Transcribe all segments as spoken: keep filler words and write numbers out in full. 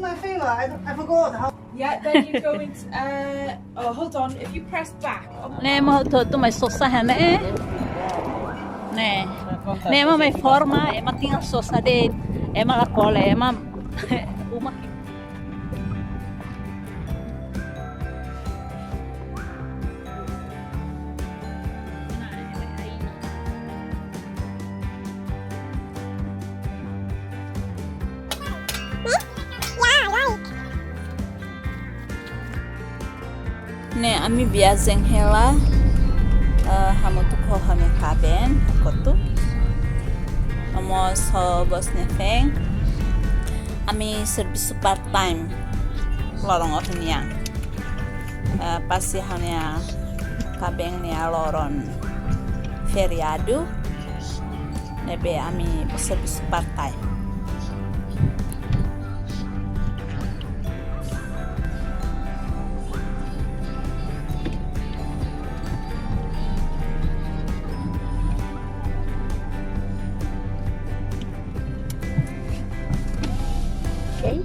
My favor, I, I forgot how. Yeah, then you go into. Uh, oh, hold on. If you press back. Ne'e ema hotu-hotu mai sosa iha ne'e. Ne'e. Ne'e ema mai forma, ema tinggal sosa de'it. Ema la kole, ema uma. Ne'e ami viajen hela, eh, hamutuk ho ha'u-nia kaben kotuk. Ami mós ho bos nia feen. Ami servisu part time loron ohin nian. Eh, pas iha ha'u-nia kaben nia loron feriadu, ne'ebé ami servisu part time. Okay.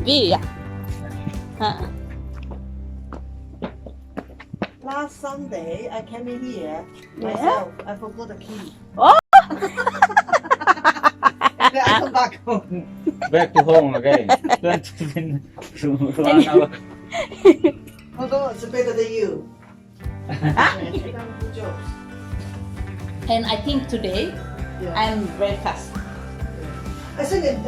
Via. Ha. Last Sunday, I came in here. Yeah? Myself. I forgot the key. Oh! Then I come back home. Back to home again. Twenty minutes. One hour. Although it's better than you. Huh? Good job. And I think today, yeah, I'm very fast. I think it,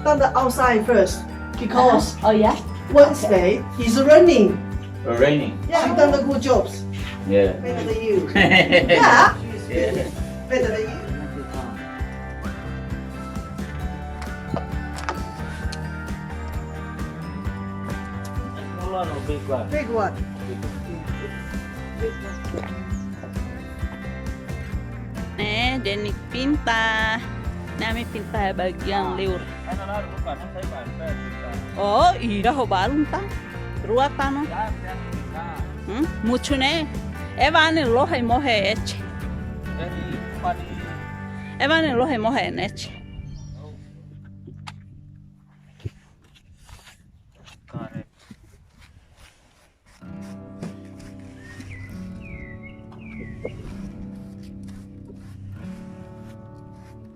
done the outside first because, uh-huh, oh, yeah, Wednesday is raining. Raining. Yeah, you done the good jobs. Yeah. Better than you. Yeah. Yeah. Better than you. Small one or big one? Big one. Ne'e, Deni pinta. Ne'e ami pinta bagian liur. Oh, ida ho balun ta. Rua ta no. Hmm? Muitu ne'e. Ema nia lohi mohe ece. Ema nia lohi mohe ece.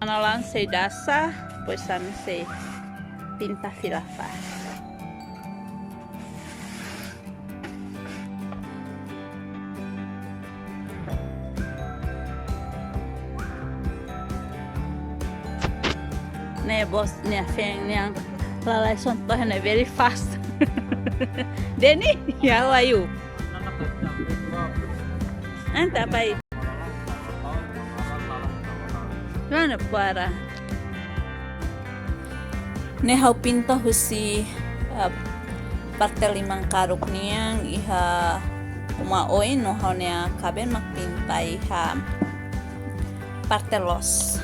Ana langsei dasa, depois ami sei pinta fila fali. Ne'e bos nia feen nian lalais ona to'o ne'e very fast. Deni, how are you? Entaun, pai. Mana para? Ne'e ha'u pinta husi, eh, parte liman karuk nian iha uma oin, no ha'u-nia kaben mak pinta iha parte loos.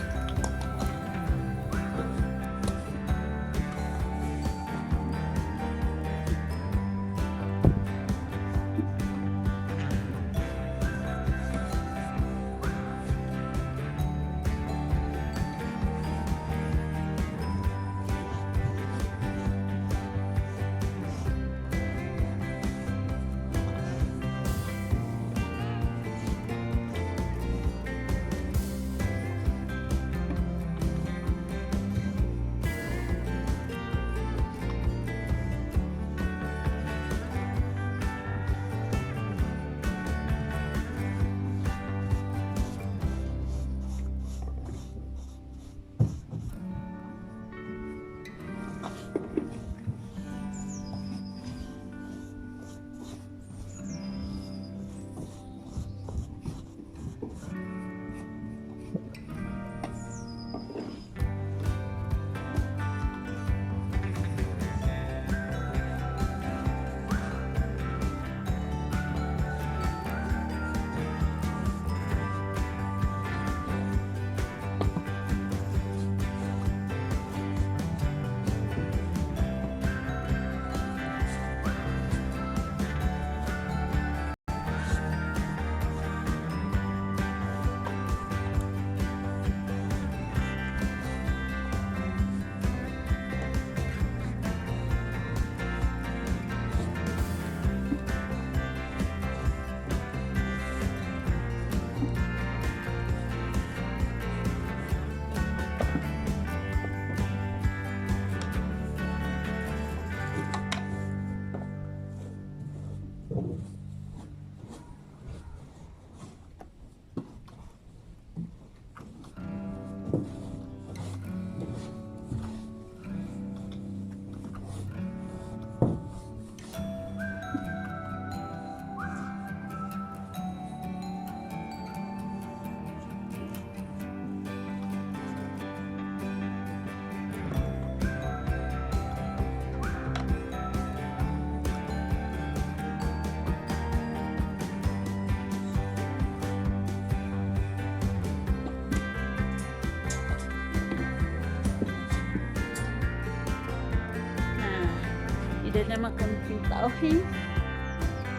Ida-ne'e mak pinta ohin.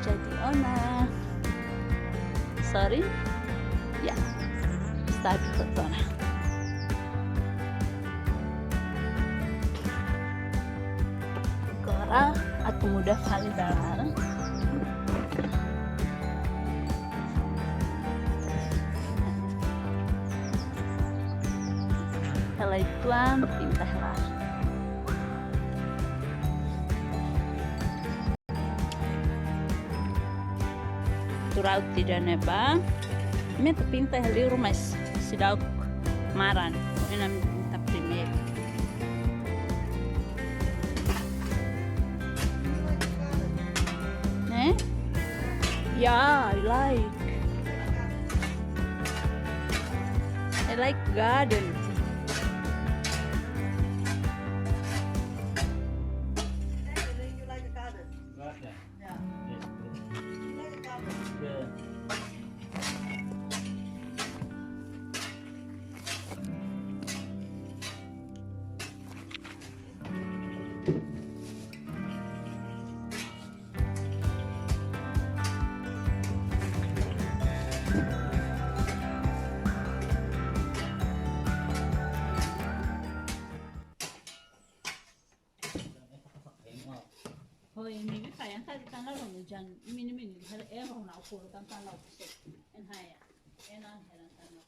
Jadi ona. Sorry. Ya. Start foto ona. Agora atu muda fali ba laran. Hela uitoan, pinta hela. Atu rauti ida-ne'e ba. Imi atu pinta hela liur, mas seidauk maran. Imi pinta primeiru. Eh? Yeah, I like. I like garden. Garden. Yeah. Yes. You like garden? Yeah. Hoi, imi bi fayang ka tan la lo jan, imi ni imi ni hal e ho na ko tan tan la ko. En haya. En an heran tan la.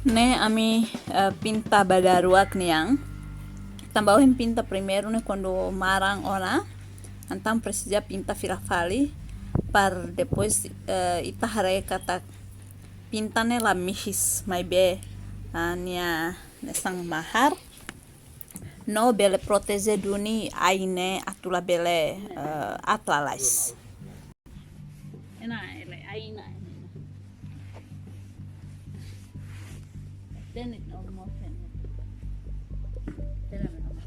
Ne'e ami, eh, pinta ba daruak nian. Tanba ohin pinta primeiru ne'e kuandu maran ona, entaun presiza pinta fila fali, para depois, eh, ita haree katak pinta ne'e la mihis, maibé, ah, nia hanesan mahar. No bele proteje duni ain ne'e atu labele, eh, aat lalais. Ena, ele, aina, ena. Then it almost finished. Then I'm gonna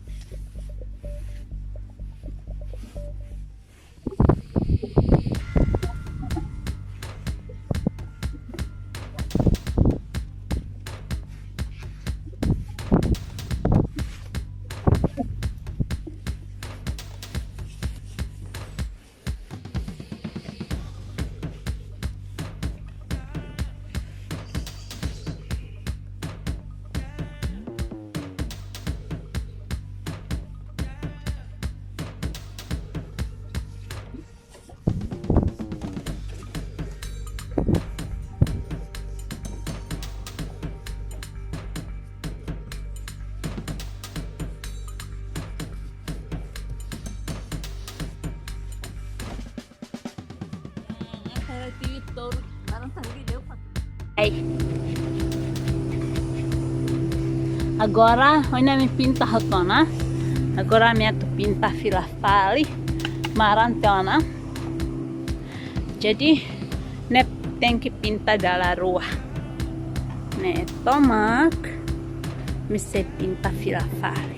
Ai. Agora, ohin ami pinta hotu ona. Agora ami atu pinta fila fali. Maran tiha ona. Jadi, ne'e tenke pinta dala rua. Ne'e tomak, ami sei pinta fila fali.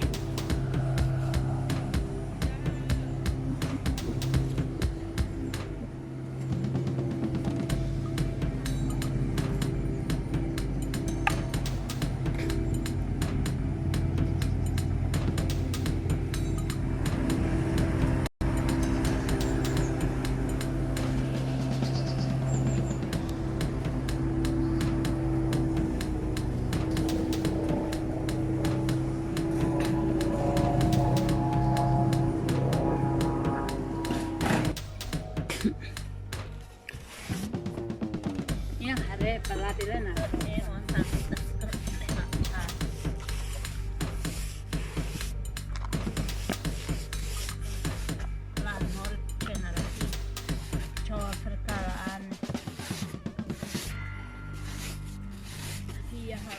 Yang haree pala bila na. Lan hor generasi cor perkalaan. Iya, ha.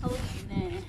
Oh, ini.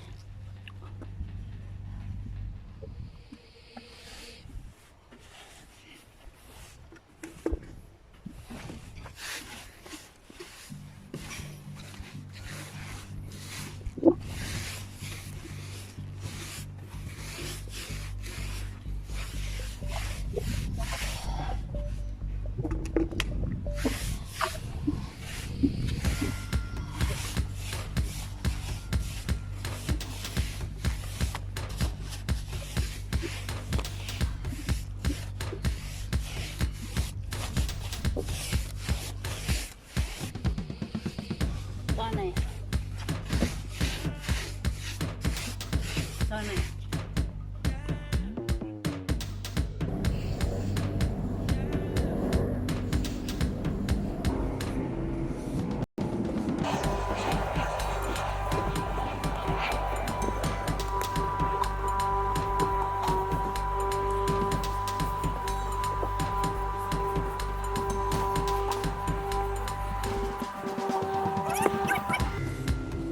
Tone. Tone.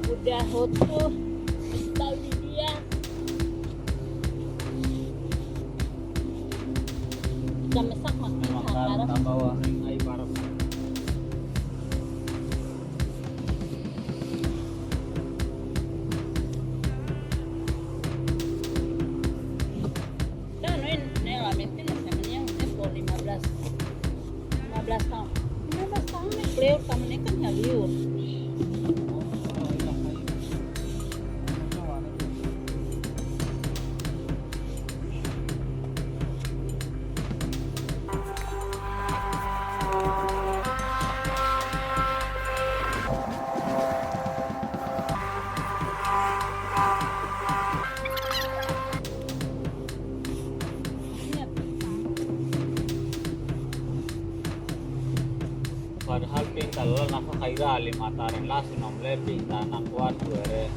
Udah hotu, tahu di dia. Kita masak mati. Makan sabar. Tambah wah, ai barang. Nah, no, ini, ini lah, mungkin lah, namanya, ini pukul lima belas. Lima belas tahun. Lima belas tahun ne'e, kleur, taman ne'e kan ya liur. Lola na fa kaira ali matarin lasu nom lepi ta na kuat tuere.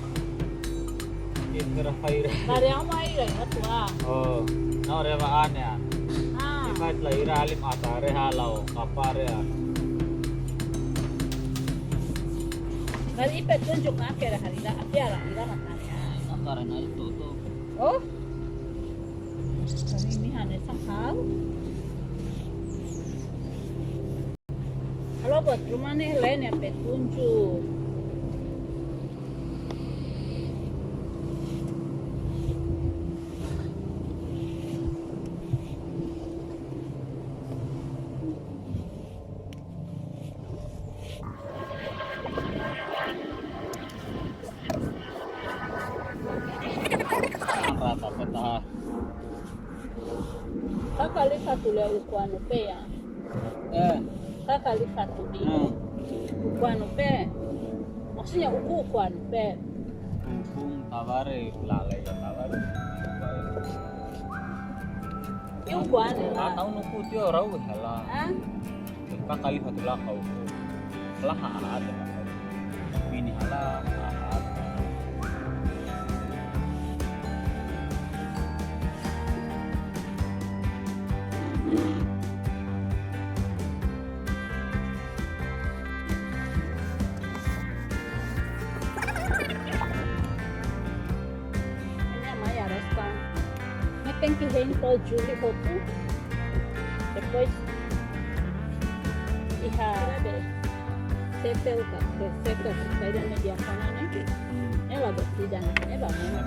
Kira kaira. Dari ama ira ya tua. Oh, no reva ane an. Ah. Ipat la ira ali matare halau kapare an. Dari ipat tunjuk na kira hari ira, api ala ira matare. Matare na itu tu. Oh. Kami ini hanya sahal. Halo, buat rumah nih, lain ya, petunjuk. Rata peta. Kakali fatu le ukua no pe ya. Eh. Kakali fatu di. Hmm. Ukua no pe. Maksudnya uku ukua no pe. Uku tabare lale ya tabare. Yu ukua no la. Ah, tahu nuku tio rau hala. Ah? Kakali fatu la kau. Laha ada. Ini hala, laha ada. Ini ama ya roskan. Ne'e tenke hein to'o Juli hotu. Depois iha settle ka, settle ka, saida ne'e dia kana ne'e. Ela decida, ela mana.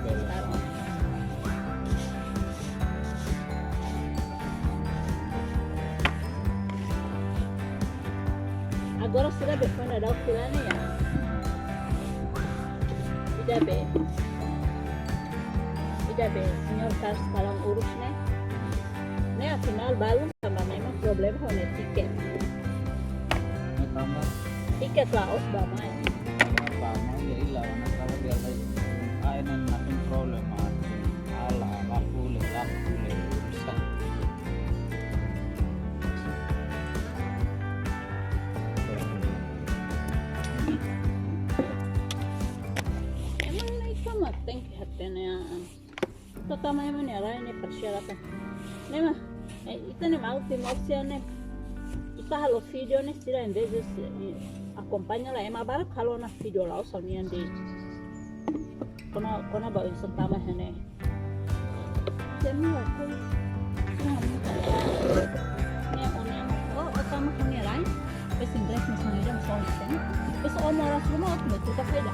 Agora sira be fona dau filane ya. Ida be. Ida be, señór Carlos kalan urus ne'e. Ne'e afinál balun tanba memang problema ho nia tiket. Ne'e tanba? Tiket la'ós bá-mai. Bá-mai ya ila, ona kala dia lai. Ai nan nakin problema. Ala, laku le, laku le, urusan. Ema ne'e sama tenke hatene an. Ita tama ema nia rai ne'e persyaratan. Ne'e mak, eh, ita ne'e malu Timor sia ne'e. Ita halo vídeo ne'e sira às vezes, eh, akompaña la ema barak halo ona vídeo la'ós ha'u-nian de'it. Kona, kona ba insan tama iha ne'e. Temi aku. Ne'e, ne'e, oh, oh, tama iha ne'e lain. Depois inglés mas não ia só isso, né? Depois o moras rumah aku betul tak beda.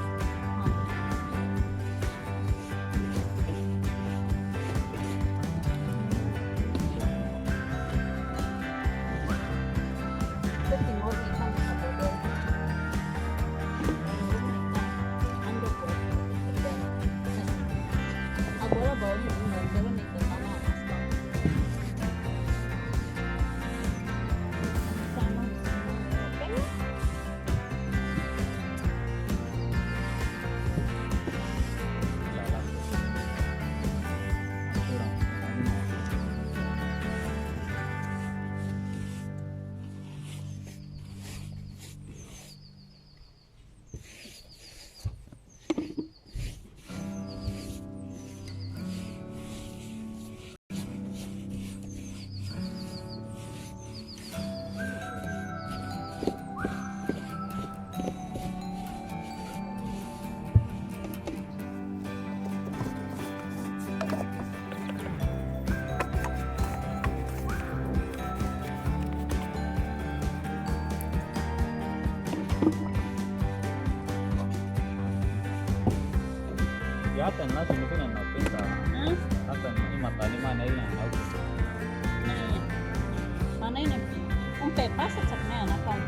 Ya, tan la sunu kuna na penta. Hah? Atan ni mata ni mana ini na. Mana ini? Umpe pasa cak mana kan?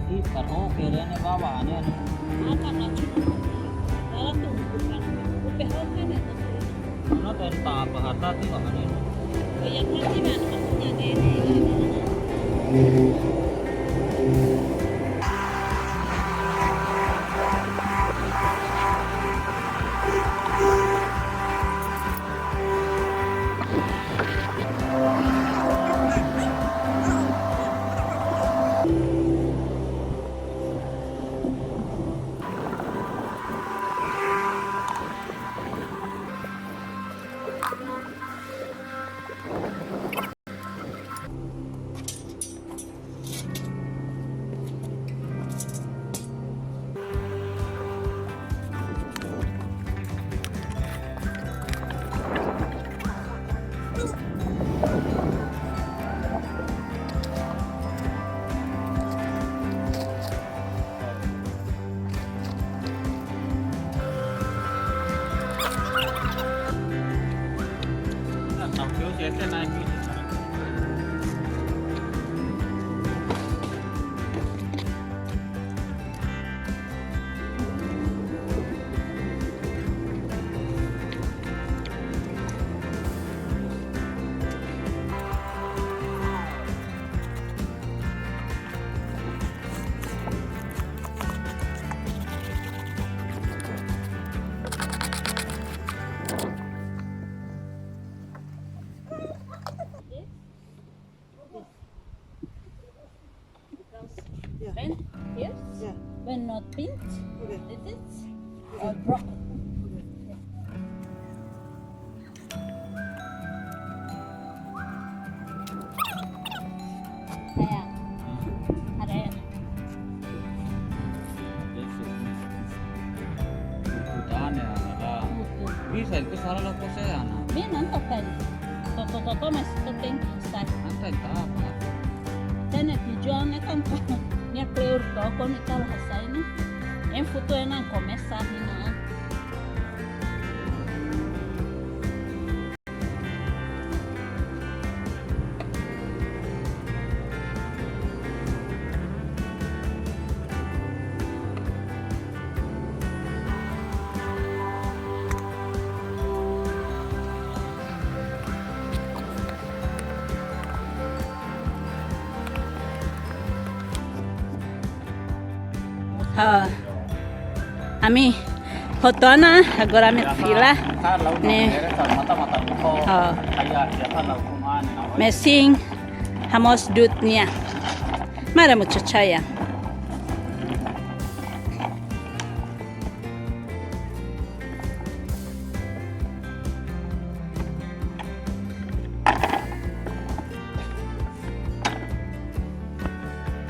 Ih, karho kere ne bawa ne. Makan na cuma. Dalam tu. Tapa hata ti ba hanesan. Yeah. When here, Yeah. When not paint, Okay. It is Okay. all broken. Okay. Sayang. Ada. Bisa itu salah lo kose ana. Bin anto kan. Toto toto mas to thank you sai. Anta ita apa? Tene tujuan ne'e kan. Nia kleur to ko ni kala hasai ni. En futu ena komesa hina. Ha. Ami hotu ona, agora ami fila. Ne'e. Ha. Mesin hamoos du'ut nian. Mara muchacha ya.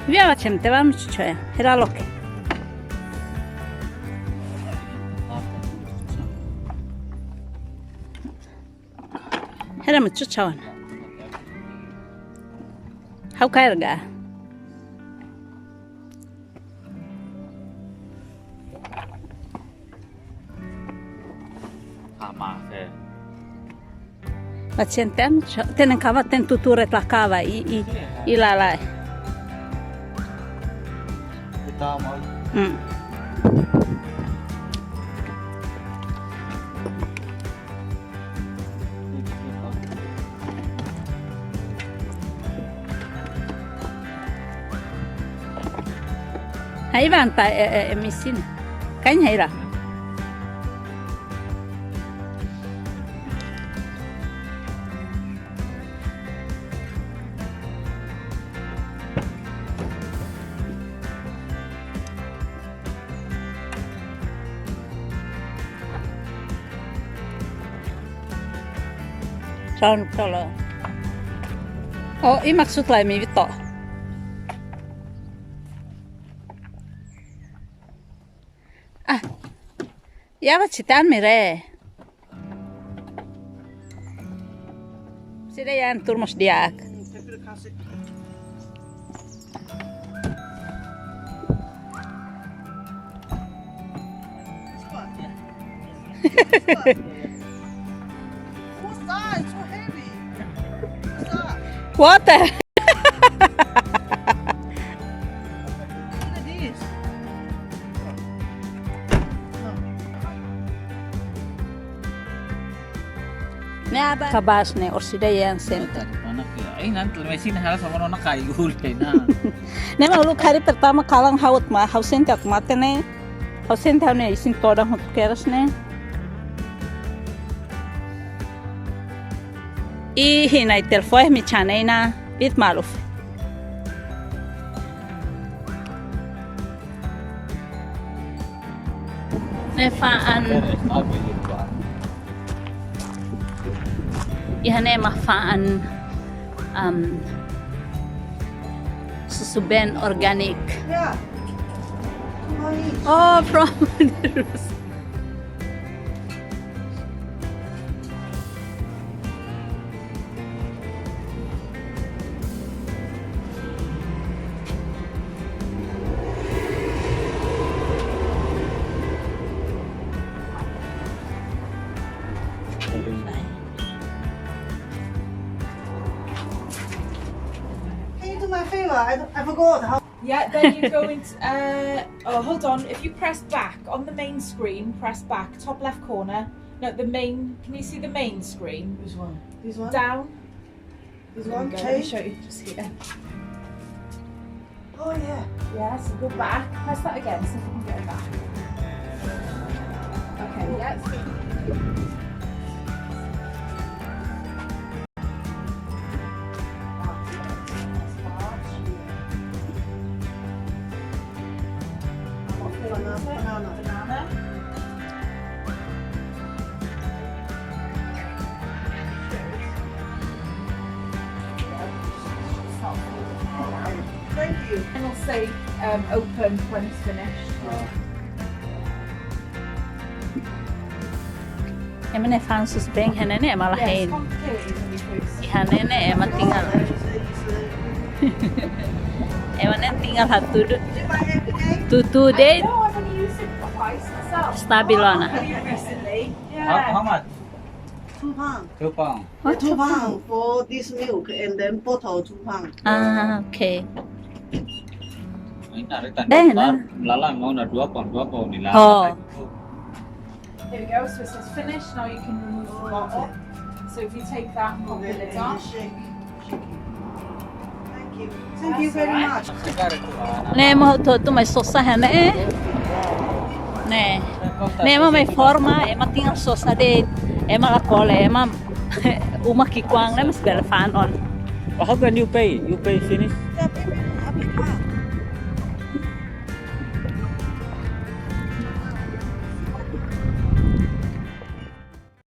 Via la cem te vamos choya. Hira loke. Hira muchacha wan. Hau kaer ga. Sama se. Paciente, tenen kava, ten tuture tla kava i, i, i lalai. Kita mau. Hmm. Hai banta e, e, e misin. Kain haira. Sound tolo. Oh, i maksud lai mi bito. Ah. Ya ba citan mire. Sida yang turmus diak. What's that? It's so heavy. What's that? Water. Look at this. No. Ne'e aban. Kabas ne'e, orsida iha center. Anak ya. Eh, nanti mesin hal sama nona kayu deh, nah. Ne'e mak uluk hari pertama kalan ha'u mak, ha'u sente atu mate ne'e. Ha'u sente ha'u-nia isin todan hotu keras ne'e. Ih, hina i telefone mi chane na, bit maluf. Ne'e fa'an. Iha ne'e mak fa'an, um, susubeen organik. Yeah. Oh, from Can you do my favor? I, I forgot how. Yeah, then you go into, uh, oh, hold on. If you press back on the main screen, press back, top left corner. No, the main, can you see the main screen? This one. This one? Down. This one. There we go. Let me show you just here. Oh, yeah. Yeah, so go back. Press that again, see if we can get it back. Okay, yeah. Thank you. And it'll say, um, open when it's finished. Ema ne'e fa'an susubeen, iha ne'e ne'e ema la hein. Iha ne'e ne'e ema tinggal. Ema ne'e tinggal hatudu. Tutu de'it. Stabil ona. How, how much? Two pound. Two pound. What? Two pound for this milk and then bottle two pound. Ah, okay. Lain, lain. Lala mau na dua pound, dua pound ni la. Oh. There we go, so it says finished. Now you can remove the bottle. So if you take that and pop the lid on. Thank you. Thank you very much. Ne'e ema hotu-hotu mai sosa iha ne'e. Ne'e. Ne'e ema mai forma, ema tinggal sosa de'it. Ema la kole, ema uma ki'ikoan ne'e mós bele fa'an ona. Oh, how can you pay? You pay finish?